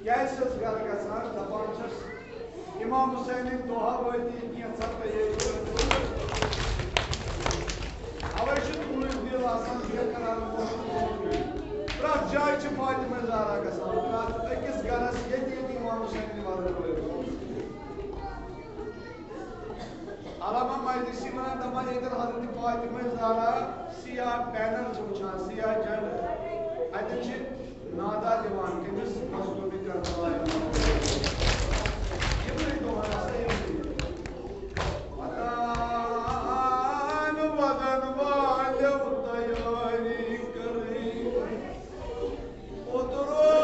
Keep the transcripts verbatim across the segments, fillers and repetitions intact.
کیٛازِ چھَس گرٕ گژھان؟ دَپان چھَس، امام حسینٕنۍ دۄہ وٲتی کینٛژھا تیٲری کٔرِو۔ اوے چھُ تُہُنٛد دِل آسان بے قرار۔ پرٛٮ۪تھ جایہِ چھِ فاطمہ زہرا گژھان، پرٛٮ۪تھ أکِس گرس ییٚتہِ ییٚتہِ امام حسینٕنۍ وَرٲے وٲتۍ۔ علامہ مجلسی وَنان، دَپان، ییٚتٮ۪ن حضرت فاطمہ زہرا سیاہ بینر چھِ وٕچھان، سیاہ جنڈٕ، اَتٮ۪ن چھِ نادا دِوان کٔمِس؟ مظلوم کربلا۔ یِمنٕے دۄہن ہسا یِمنٕے۔ وطن، وطن والٮ۪و تیٲری کٔرٕے۔ اوترٕ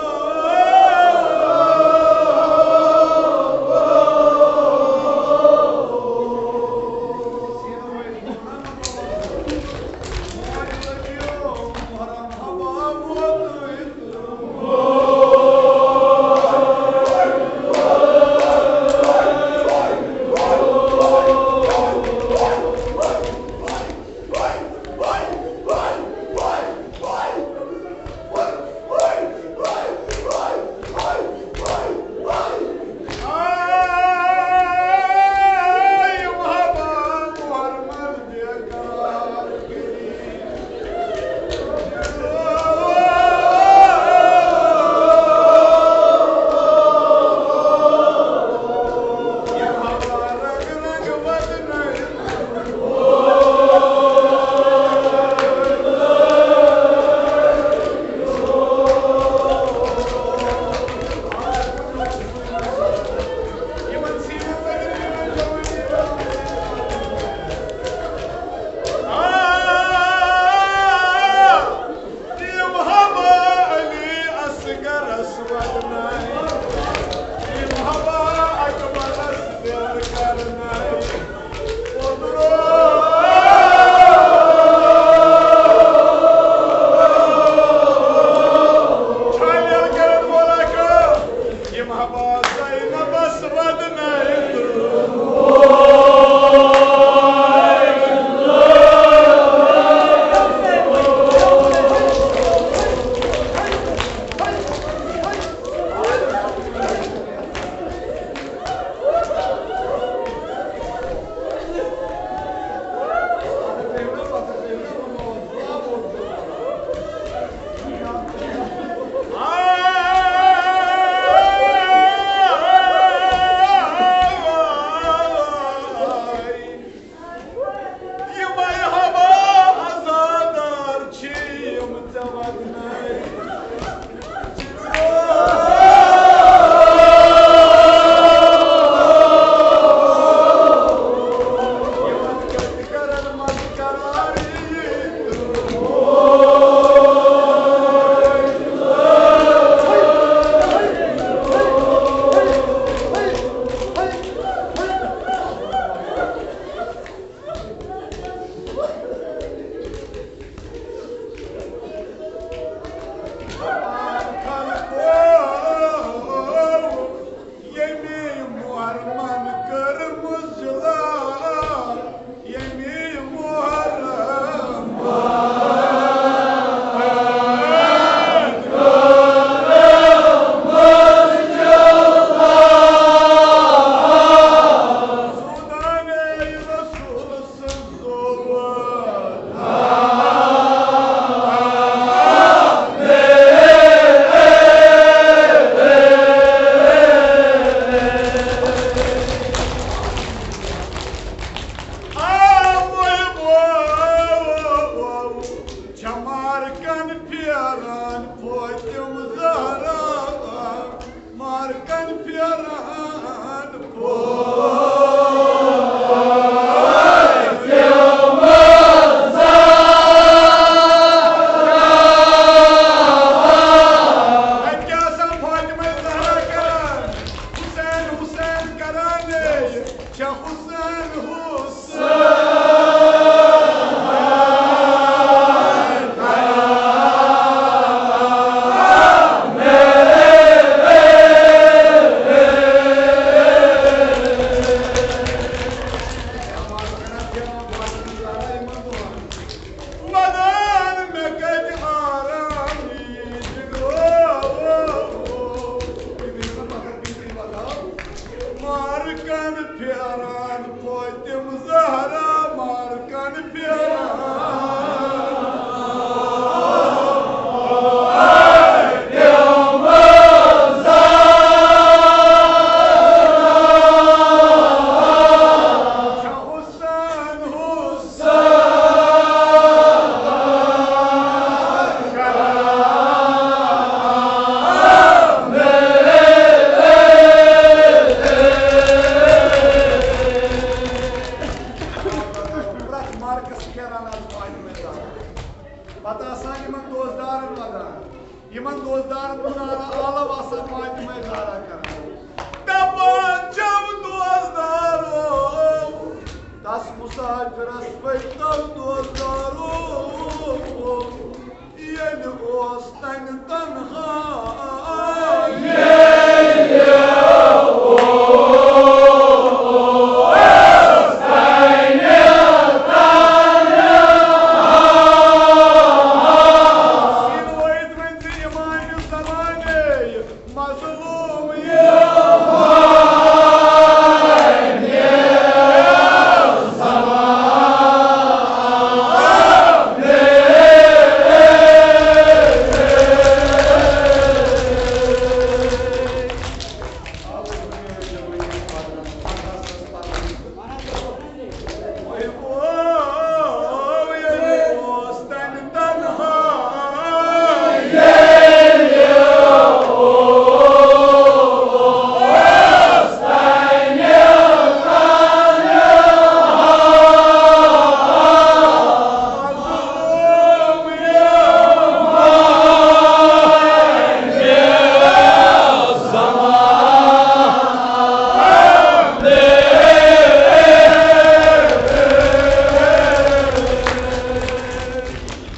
یِمن دوستدارن کُن آلہ آلہ وسان فاطمہ زہرا کران۔ دپان چھم دوستدارو، تس مسافرس پٔکۍ تو دوستدارو، ییٚلہِ اوس تنہِ تنہا۔ مظلوم یہِ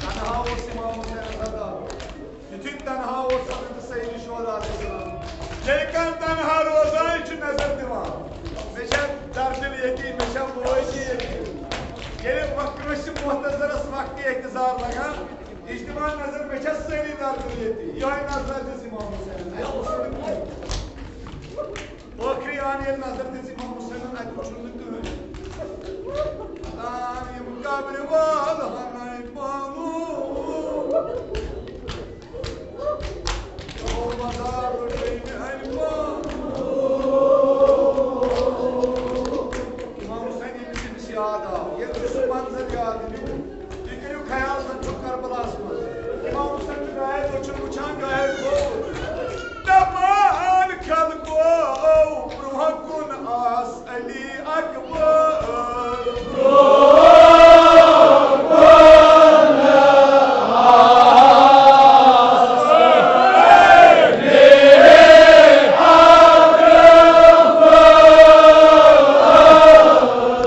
تنہا اوس امام حسین رضا۔ یُتھُے تنہا اوس حضرت سید شہدا علیہ السلام۔ ییٚلہِ کانٛہہ تنہا روزان چھُ نظر دِوان، مےٚ چھا دردِل ییٚتی، مےٚ چھا وٲنٛجہِ ییٚتی۔ ییٚلہِ وق-، کٲنٛسہِ مۄحتضرس وقتِ احتضار لگان، یہِ چھِ دِوان نظر، مےٚ چھا سٲری دردِل ییٚتی۔ یِہوٚے نظرا دِژ امام حسینن۔ اَسہِ اوس نہٕ کینٛہہ۔ ٲخری آن ییٚلہِ نظر دِژ امام حسینن، اَتہِ وُچھُن نہٕ کٕہٕنۍ۔ دپان یِم قبرِ وال ہناے پانو۔ چون مزار رٹے مےٚ اَمہِ پانو۔ امام حسین ییٚمِس ییٚمِس یاد آو، ییٚلہِ تہِ سُہ منظر یاد یِیہِ، تُہۍ کٔرِو خیال، زن چھُ کربلاہس منٛز۔ امام حسین چھُ غایب، أچھن وٕچھان غایب گوٚو۔ دپان خلقو برونٛہہ کُن آس علی اکبر۔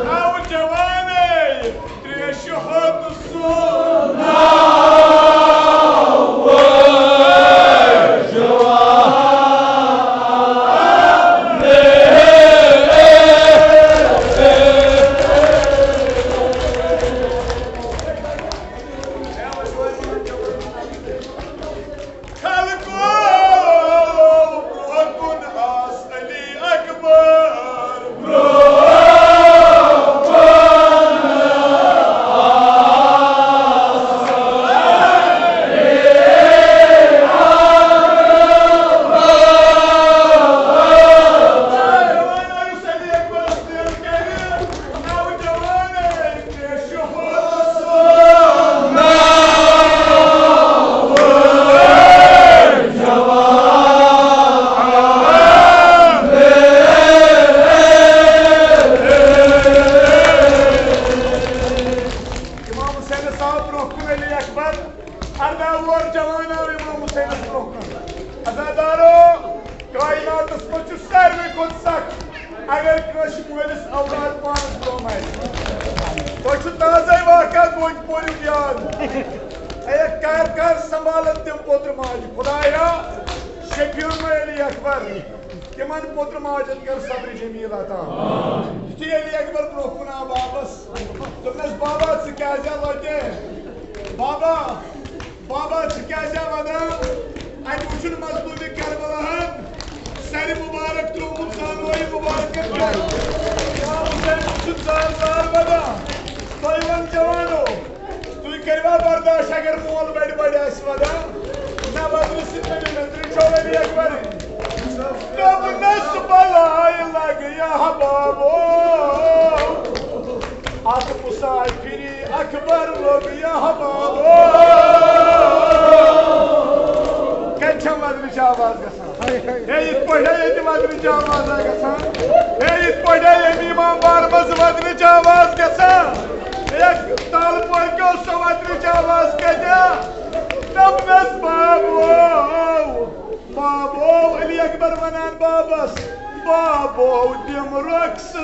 نوجوانٕے، ترٛےٚ شہد سُنٛد ناو جوان۔ خلقو برونٛہہ کُن آس علی اکبر۔ امام حسینس آو برونٛہہ کُن علی اکبر، ارداہ وُہر جوان آو امام حسینس برونٛہہ کُن۔ عزادارو، کائناتس منٛز چھُ ساروٕے کھۄتہٕ سخت اگر کٲنٛسہِ مٲلِس اولاد پانس برونٛہہ آسہِ۔ تۄہہِ چھُ تازَے واقعہ گوٚنٛدۍ پوریُک یاد۔ اے کر کر سنبھالن تِم پوترٕ ماجہِ۔ خدایا، شفیع المے علی اکبر، تِمن پوترٕ ماجن کر صبر جمیل عطا۔ یُتھُے علی اکبر برونٛہہ کُن آو واپس، دوٚپنس، بابا، ژٕ کیٛازِ لۄتہِ؟ بابا، بابا، ژٕ کیٛازِ ودان؟ اتہِ وُچھُن مظلومِ کربلاہن سرِ مبارک ترٛوومُت زانوے مبارکن پٮ۪ٹھ۔ یا حسین، ژٕ چھُکھ زار زار ودان۔ تۄہہِ وۄنۍ جوانو، تُہۍ کٔرِوا برداش اگر مول بڑِ بڑِ آسہِ ودان؟ نہ ودنہٕ سۭتۍ نہ نندرِ چھو علی اکبر۔ دوٚپنس بلاے لگہِ یا حبابو، اتھ مسافری اکبر لوٚگ یا حبابو۔ کتہِ چھم ودنٕچ آواز گژھان؟ ہے، یِتھ پٲٹھۍ ہے ییٚتہِ ودنٕچ آواز آسہِ گژھان، ہے، یِتھ پٲٹھۍ ہے ییٚمہِ امام بارٕ منٛز ودنٕچ آواز گژھان، ہے، تالہٕ پورکیو سۄ ودنٕچ آواز کتہِ؟ دوٚپنس بابو، بابو علی اکبر ونان بابس، بابو دِم رۄخصت۔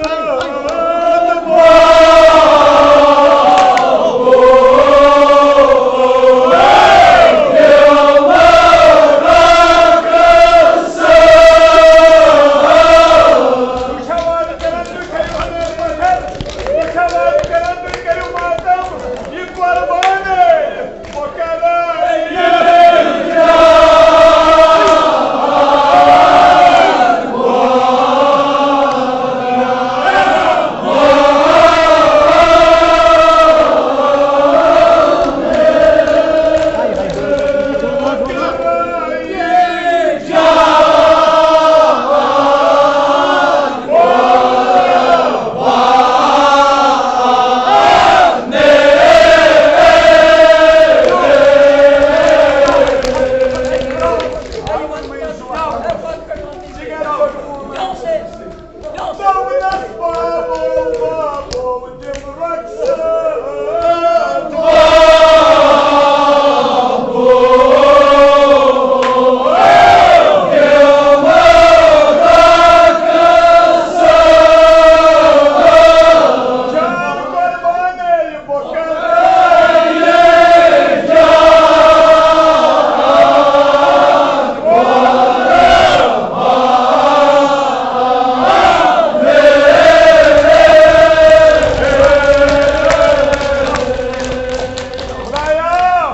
خدایا،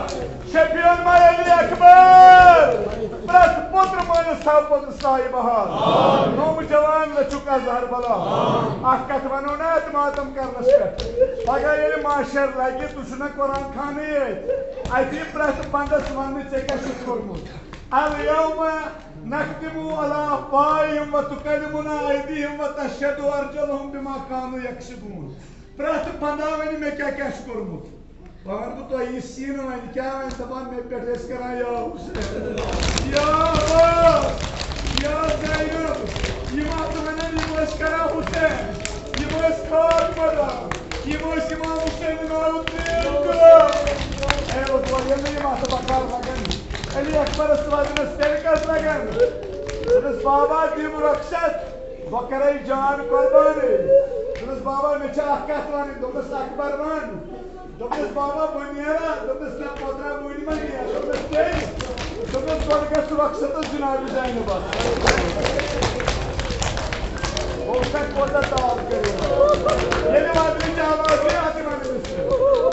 شفیعن ماے علی اکبر، پرٛٮ۪تھ پوٚتُر مٲنِس تھاو پوٚتُس صاحب حال۔ نوٚم جوان لٔچھُک اظہر بلا۔ اکھ کتھ ونو نا اتھ ماتم کرنس پٮ۪ٹھ۔ پگاہ ییٚلہِ محشر لگہِ، تُہۍ چھِو نا قرآن خانٕے یٲتۍ۔ اَتہِ یہِ پرٛٮ۪تھ بندس وننہٕ، ژےٚ کیٛاہ چھُتھ کوٚرمُت؟ الیوم نختم علی افواہہم و تکلمنا ایدیہم و تشہد ارجلہم بما کانوا یکسبون۔ پرٛٮ۪تھ بندہ ونہِ مےٚ کیٛاہ کیٛاہ چھُ کوٚرمُت۔ بہٕ وَنہٕ بہٕ تۄہہِ یہِ سیٖنہٕ وۄنۍ، کیٛاہ وۄنۍ دَپان، مےٚ پٮ۪ٹھ ٲسۍ کران یا حسین، یا عباس، یا زینب، یِم آسہٕ وَنان، یِم ٲسۍ کران حسین، یِم ٲسۍ خاک پَران، یِم ٲسۍ اِمام حسین ناوٕ ترٛیش دِوان۔ اے عباس، ییٚلہِ نہٕ یِم اَتھٕ بکار لَگَن، علی اکبرس وزنس تیٚلہِ کَس لَگَن؟ دوٚپنَس، بابا، دِم رۄخصت، بہٕ کَرَے جان قۄربانٕے۔ دوٚپنَس، بابا، مےٚ چھِ اَکھ کَتھ وَنٕنۍ۔ دوٚپنَس، اکبر وَن۔ دوٚپنَس، بابا، بہٕ نیرا؟ دوٚپنَس، نہ، پوترا، وٕنہِ مہ نیر۔ دوٚپنَس، کیٛازِ؟ دوٚپنَس، گۄڈٕ گژھِ رۄخصتَس جناب زینبَس۔ بہٕ وٕچھَکھ کوٗتاہ تاپھ کٔرِو۔ ییٚلہِ وَدنٕچ آواز یی، اَتھ وَنہٕ أسۍ۔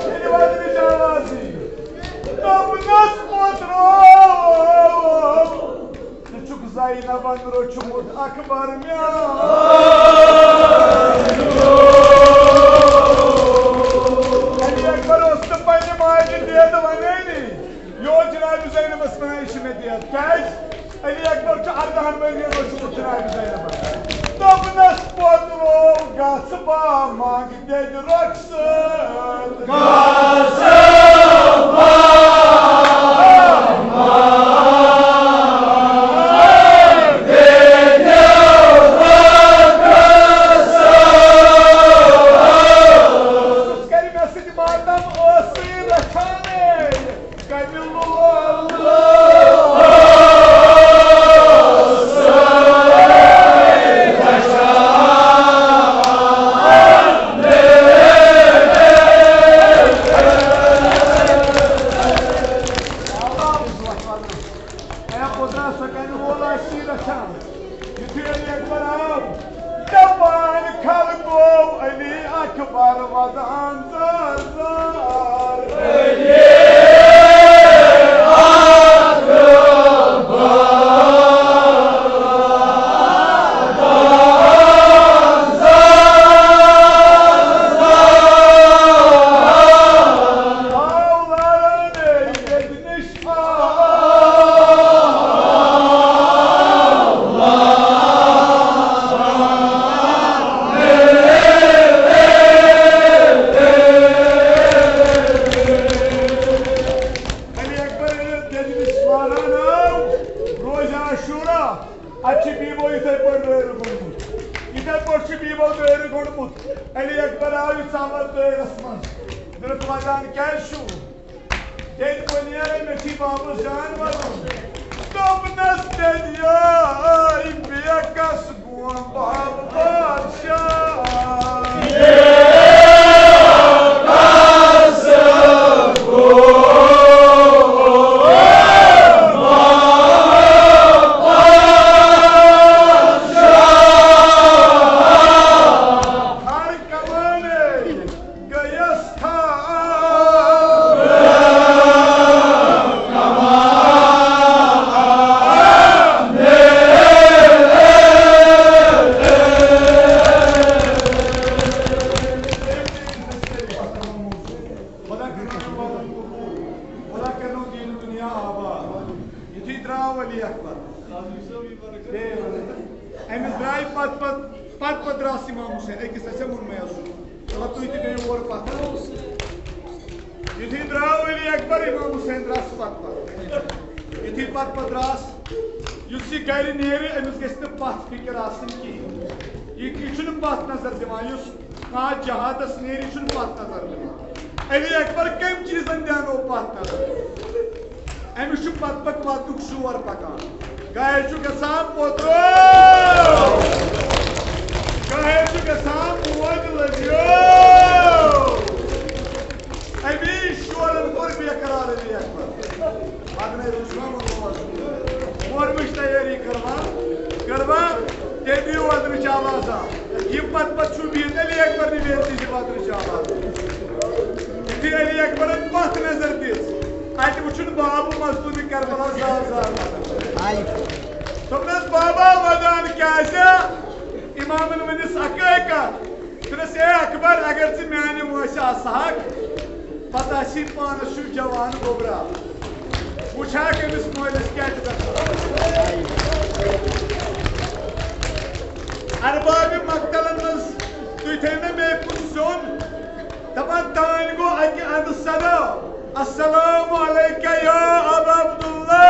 ییٚلہِ وَدنٕچ آواز یی، دوٚپنَس، پوترو، ژٕ چھُکھ زینبن روٚچھمُت اکبر میون۔ علی اکبر اوس نہٕ پننہِ ماجہِ دید ونٲنی۔ یہِ اوس جناب زینبس ونان، یہِ چھِ مےٚ دید۔ کیازِ؟ علی اکبر چھُ اردہن ؤرین روٚچھمُت جناب زینبن۔ دوٚپنس، پوترو، گژھ با منگ دید رۄخصت۔ کرِ مےٚ سۭتۍ ماتم، ٲسٕے رچھانے۔ کمہِ لول اے پوترا، سۄ کمہِ لول آسی رچھان؟ یُتھُے علی اکبر آو، دپان خلقو، علی اکبر وزان زار زار۔ آو لاران نِش۔ علی اکبر ییٚلہِ دٔجلِس واران آو، روزِ عاشورا، اَتہِ چھِ بیٖبو یِتھَے پٲٹھۍ دٲیرٕ گوٚنٛڈمُت۔ یِتھَے پٲٹھۍ چھُ بیٖبو دٲیرٕ گوٚنٛڈمُت۔ علی اکبر آو یہِ ژاوَر دٲیرَس منٛز۔ دوٚپُکھ، وَدان کیٛازِ چھُو؟ ییٚلہِ بہٕ نیرٕ، مےٚ چھُے بابَس جان وَدُن۔ دوٚپ، نس تیٚلہِ آے بیکس گوم باب بادشاہ۔ ہر کمانے گٔیَس تھا۔ خدا کرنو وطن قبول، خدا کرنو دین دنیا آباد۔ یُتھُے درٛاو علی اکبر، بیٚیہِ أمِس درٛاے پتہٕ پتہٕ، پتہٕ پتہٕ درٛاس امام حسین، أکِس اَسہِ ووٚنمُے اوس۔ مطلب، تُہۍ تہِ گٔیِو اورٕ پتہٕ۔ یُتھُے درٛاو علی اکبر، امام حسین درٛاس پتہٕ پتہٕ۔ یُتھُے پتہٕ پتہٕ درٛاس، یُس یہِ گرِ نیرِ، أمِس گژھِ نہٕ پتھ فکر آسٕنۍ کِہیٖنۍ۔ یہِ، یہِ چھُنہٕ پتھ نظر دِوان، یُس کانٛہہ جہادس نیرِ، یہِ چھُنہٕ پتھ نظر دِوان۔ علی اکبر کمہِ چیٖزن دیانو پتھ نظر؟ أمِس چھُ پتہٕ پتہٕ وتنُک شور پکان۔ گاہے چھُ گژھان پوترو، گاہے چھُ گژھان موج لٔجیو۔ اَمی شورن کوٚر بے قرار علی اکبر۔ پتہٕ روٗز ووٚنمُت، ووٚنمُت تیٲری کٔروا، کٔروا، تیٚلہِ دِیِو وَدنٕچ آواز آ۔ یہِ پتہٕ پتہٕ چھُ بِہِتھ علی اکبر نہِ بیٚیہِ تہِ چھِ وَدنٕچ آواز۔ یُتھُے علی اکبرن پتھ نظر دِژ، اَتہِ وُچھُن بابہٕ مظلوٗمِ کربلا زال زال وَدان۔ دوٚپنَس، "بابا، وَدان کیٛازِ؟" اِمامن ؤنِس اَکٲے کَتھ۔ دوٚپنَس، "اے اکبر، اگر ژٕ میانہِ وٲنٛسہِ آسہٕ ہاکھ، پتہٕ آسی پانس ہیوٗ جوان گوٚبرا۔ وٕچھ ہاکھ أمِس مٲلِس کیٛاہ چھُ گژھان۔" اربابِ مقتلن منٛز تُہۍ تھٲیِو مےٚ بیٚیہِ کُن سیوٚن۔ دَپان، دانہِ گوٚو اَکہِ اَندٕ صدا، "السلام علیک یا ابا عبداللہ۔"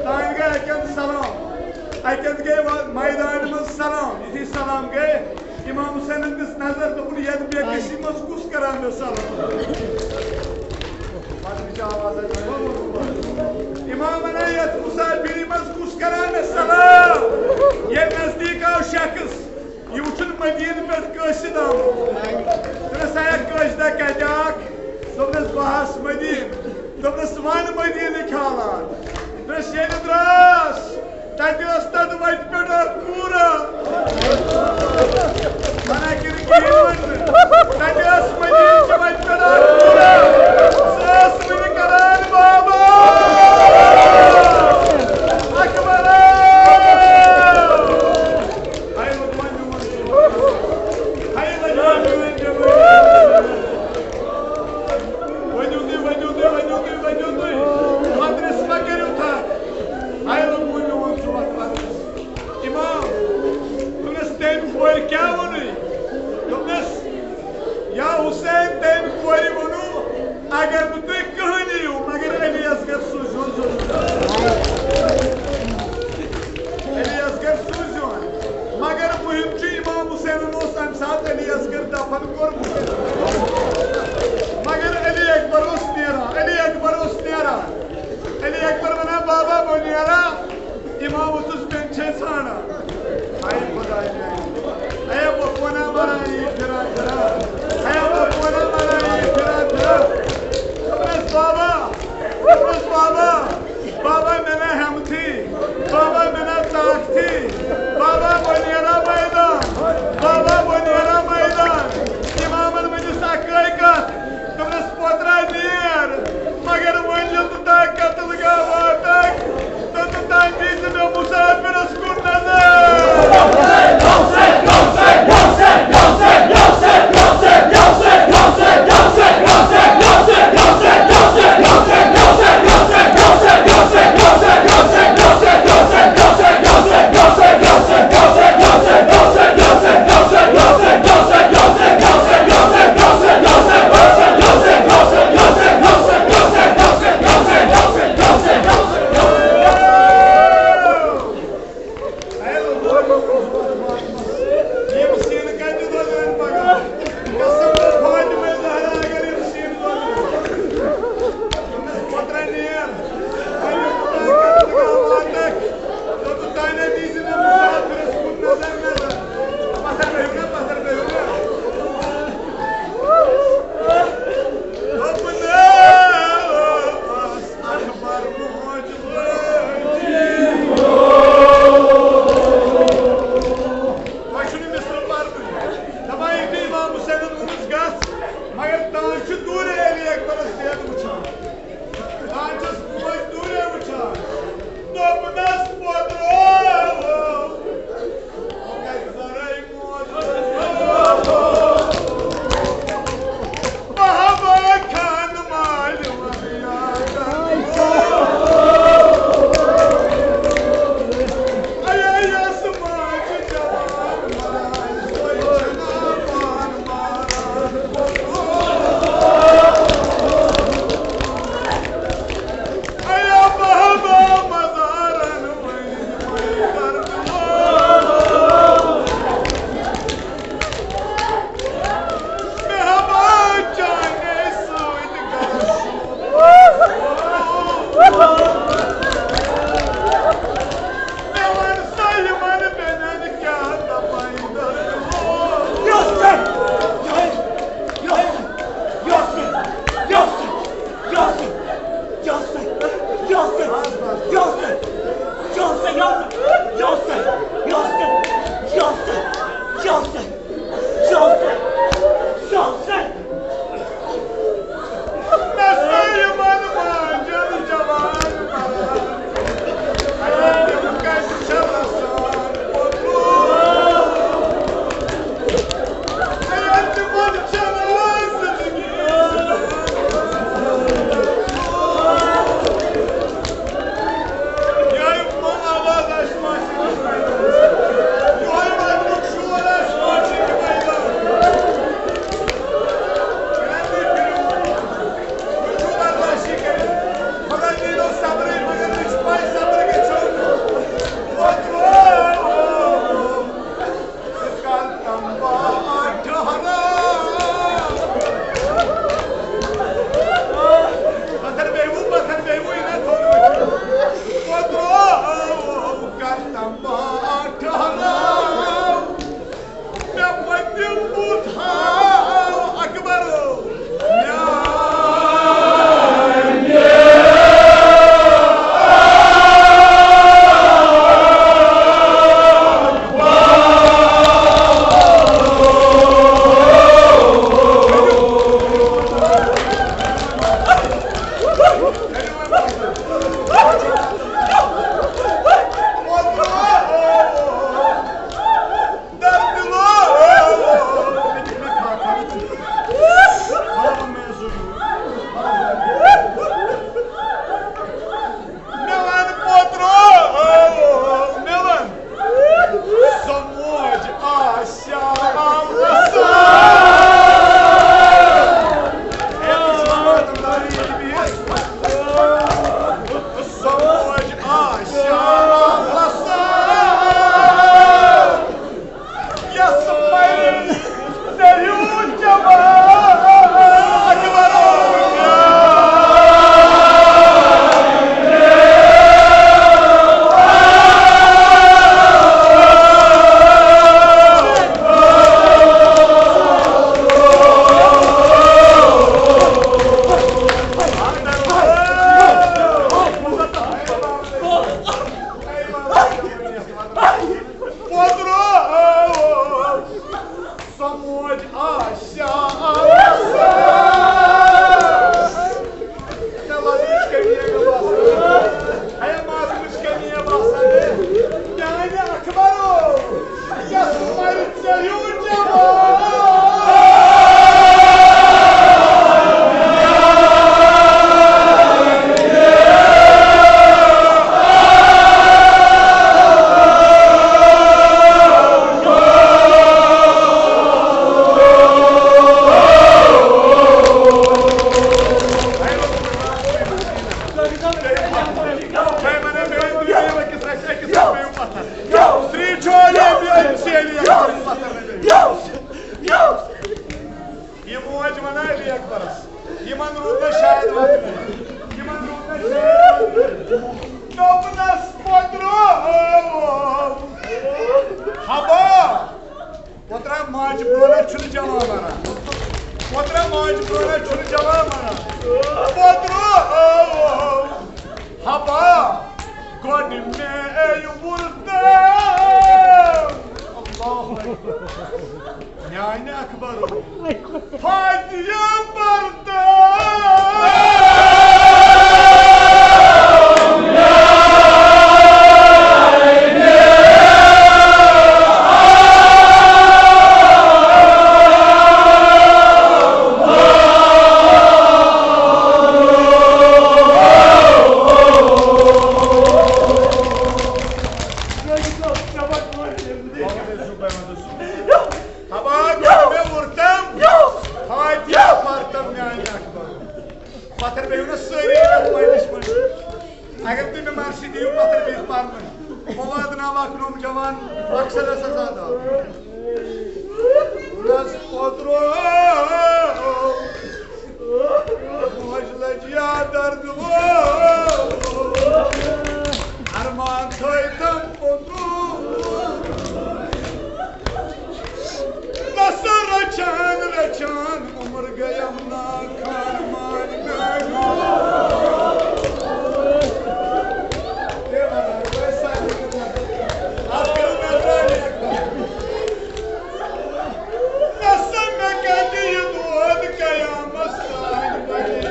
دانہِ گٔے اَکہِ اَندٕ سلام، اَکہِ اَندٕ گٔے وا-، میدانہِ منٛز سلام۔ یُتھُے سلام گٔے، امام حسینن دِژ نظر، دوٚپُن، "یَتھ بے کسی منٛز کُس کران مےٚ سلام؟" پتہٕ وٕچھ آواز اَتہِ۔ امام وَنان، "یَتھ مسافری منٛز کُس کران مےٚ سلام؟" ییٚلہِ نزدیٖک آو شخص، یہِ وٕچھُن مدیٖنہٕ پٮ۪ٹھ قٲصد آمُت۔ دوٚپنَس، "ہے قٲصدا، کَتہِ آکھ؟" دوٚپنَس، "بہٕ آس مدیٖنہٕ۔" دوٚپنَس، "وَن مدیٖنٕکۍ حالات۔" دوٚپنَس، "ییٚلہِ درٛاس، تَتہِ ٲس تَتھ وَتہِ پٮ۪ٹھ اَکھ کوٗرا۔ وَنان کِنہٕ کِہیٖنۍ وَننہٕ؟ تَتہِ ٲس مدیٖنہٕ چہِ وَتہِ پٮ۪ٹھ اَکھ کوٗرا۔ سۄ ٲس وٕنہِ کران، 'بابا اکبر۔'" ؤنِو تُہۍ، ؤنِو تُہۍ، ؤنِو تُہۍ، ؤنِو تُہۍ۔ پترس مہ کٔرِو تھکھ۔ ہاے رۄبو میون، ژٕ وَتھ پترس۔ امام، دوٚپنَس، "تٔمۍ کورِ کیٛاہ ووٚنُے؟" دوٚپنَس، "یا حسین، تٔمۍ کورِ ووٚنُو، اگر نہٕ تُہۍ کٕہٕنۍ یِیِو مگر علی اصغر سوٗزِہُن ضروٗر۔ علی اصغر سوٗزِہُن۔" مگر مُہِم چھُ، امام حسینن اوس تَمہِ ساتہٕ علی اصغر دفن کوٚرمُت۔ مگر علی اکبر اوس نیران، علی اکبر اوس نیران۔ علی اکبر وَنان، "بابا، بہٕ نیران۔" امام اوسُس بیٚنہِ چھے ژھانڈان۔ ہاے خۄداے میٛانہِ۔ اے بہٕ کونہ مَران یہِ پھِران پھِران۔ اے بہٕ کونہ مَران یہِ پھِران پھِران۔ دوٚپنَس، "بابا، دوٚپنَس، بابا، بابا، مےٚ نہ ہٮ۪متھٕے، بابا، مےٚ نہ ژاکھتھٕے، بابا، بہٕ نیرا میدان، بابا، بہٕ نیرا میدان۔" امامن ؤنِس اَکٲے کَتھ، دوٚپنَس، "پوترا نیر، مگر وۄنۍ ییٚلہِ نہٕ تۄہہِ قتل گاہ واتَکھ، تہٕ توٚتام دیٖزِ مےٚ مسافرس کُن نظر۔" پتھر بیت پرنہٕ۔ مواد ناو اکھ نوٚم جوان اکثر ہسا زیادٕ آو۔ رس پوترو موج لجیا درد وو۔ ارمان تھٲے تم پوترو۔ نسا رچھان رچھان عمر گیم نا خان مان میانیو۔ اے ونان، ویسا اتھ کٔرِو مہربٲنی۔ نسا مےٚ کَتہِ یہِ دود قیامس تانۍ بنی۔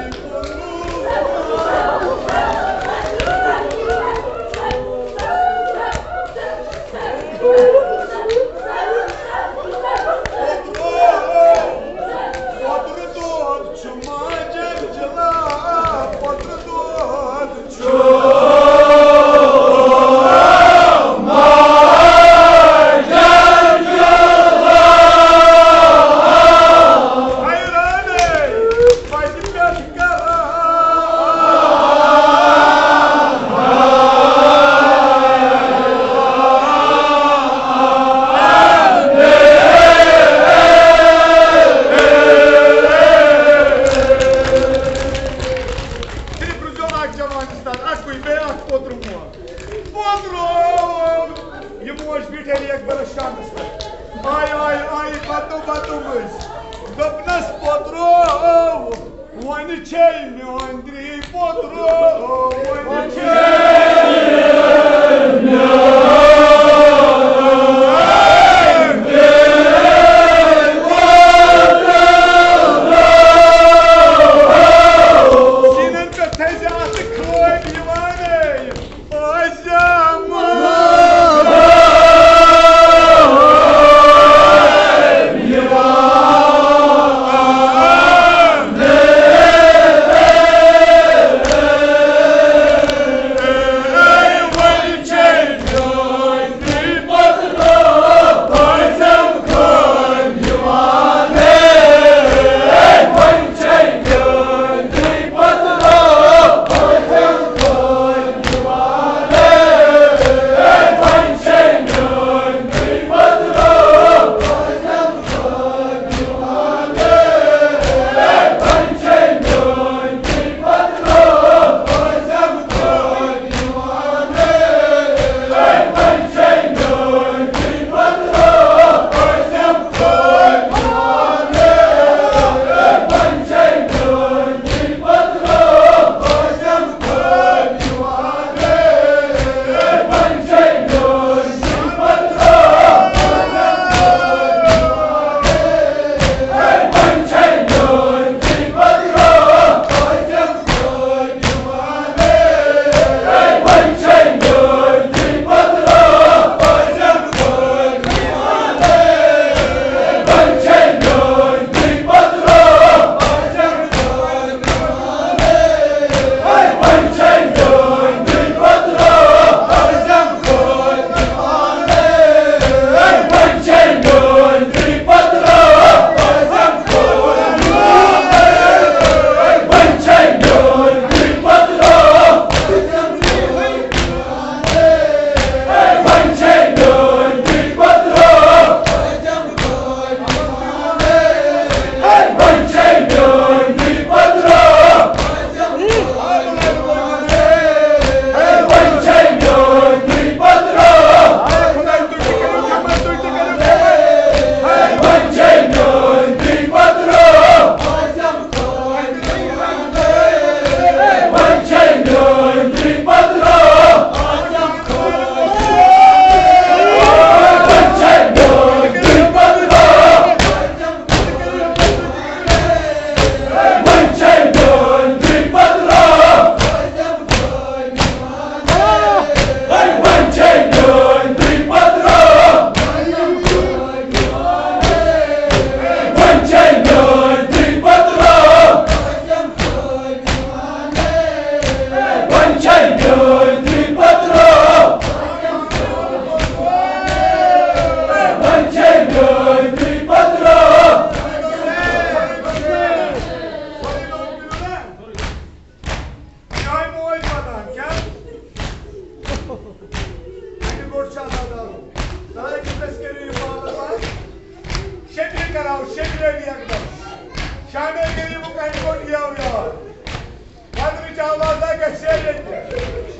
پوترٕ دود چھُ ماجن جلا، پوترٕ دود چھُ۔ حیرانٕے، پتہِ پٮ۪ٹھ کران۔ صرف روٗزیو اکھ جوان استاد، اکُے، بیٚیہِ اکھ پوترٕ مول۔ پوترو، یہِ موج بیٖٹھے لیک بلس شامس پٮ۪ٹھ۔ آے، آے، آے، بتو، بتو مٔنٛزۍ۔ دوٚپنس، پوترو، وۄنۍ چھے میٲنۍ درٛے پوترو، وۄنۍ چھے میٲنۍ درٛے پوترو۔ سیٖنن پٮ۪ٹھ تھٲیزِ اَتھٕ کھٲلۍ یِوانَے۔ کراو شیٚیہِ ؤری اکبر۔ شامے غریبُک انہِ گوٚٹ یو یار۔ قدرٕچ آوازا گژھِ ہے ییٚتہِ۔